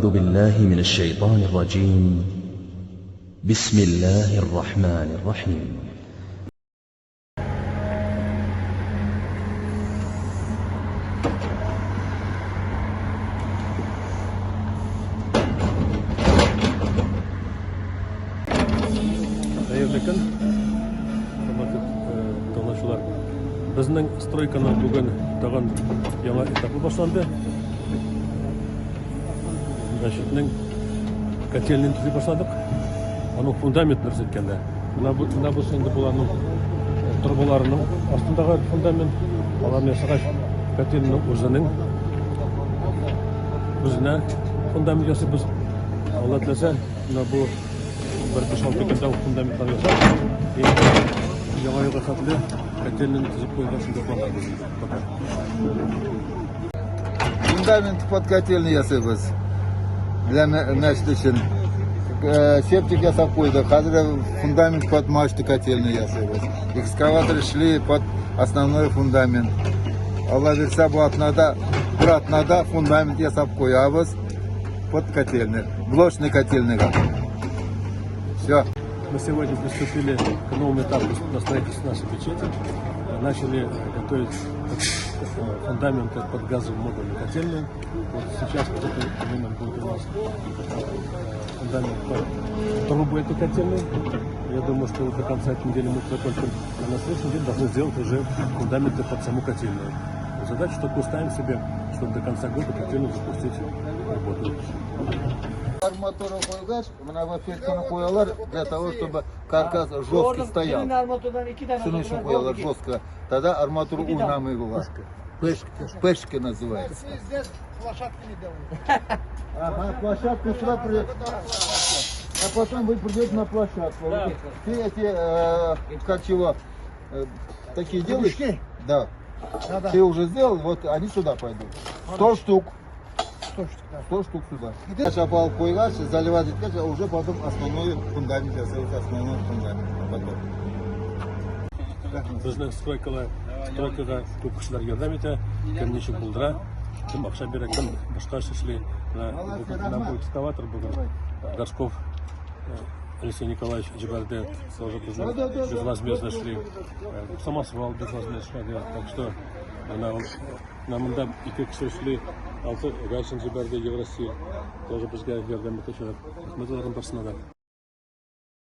أعوذ بالله من الشيطان الرجيم. بسم الله الرحمن الرحيم. Хәерле көн, хөрмәтле тыңлаучылар. Безнең стройканың бүген тагын яңа этабы башланды. Мәчетнең котельныйын төзи башладык. Аның фундаментын дөрес әйткәндә. Менә бу, менә бу инде буларның торбаларының астындагы фундамент. Аларны ясагач, котельныйның үзенең үзенә фундамент ясыйбыз. Алла теләсә, менә бу бер 5-6 көндә фундаментлар ясап, яңа елга хәтле котельныйны төзеп куярга шундый планнар пока. Фундамент под котельный ясыйбыз. Для мәчет өчен. Септик ясап куйдык. Хәзер фундамент под мачты котельный ясыйбыз. Экскаватор шли под основной фундамент. Алла бирсә, бу атнада, бер атнада фундамент ясап куябыз под котельный, блочный котельныйга. Все. Мы сегодня приступили к новому этапу на строительстве нашей мечети. Начали готовить фундаменты под газовую модульную котельную. Вот сейчас вот это время будет у нас фундамент под трубы этой котельной. Я думаю, что до конца этой недели мы закончим. А на следующей неделе должны сделать уже фундаменты под саму котельную. Задачу такую ставим себе, чтобы до конца года котельную запустить в работу. Арматуру куйгач, менә бу сетканы куялар для того, чтобы каркас жесткий стоял. Шуның өчен куялар жестко. Тогда арматура уйнамый була. Пешки, пешки называется. Здесь площадку не делают. Ага, площадку сюда придет. А потом вы придете на площадку. Да. Ты эти, как чего, такие делаешь? Крючки? Да. Да, да. Ты уже сделал, вот они сюда пойдут. 100 штук. 100 штук, да. 100 штук сюда. Шапал куйгач, заливать иткәч, а уже потом основной фундамент ясайбыз, основной фундамент. Потом. Безнең стройкалар, стройкага күп кешеләр ярдәм итә, кем ничек булдыра, кем акча бирә, кем башка эш эшли. Менә бу экскаватор бүген Горшков Алексей Николаевич җибәрде, тоже безнең безвозмездно эшли. Самосвал безвозмездно эшләде. Так что менә ул менә монда ике кеше эшли, алты гаечник җибәрде Евростиль. Тоже безгә ярдәм итәчәк. Рәхмәт аларның барысына да.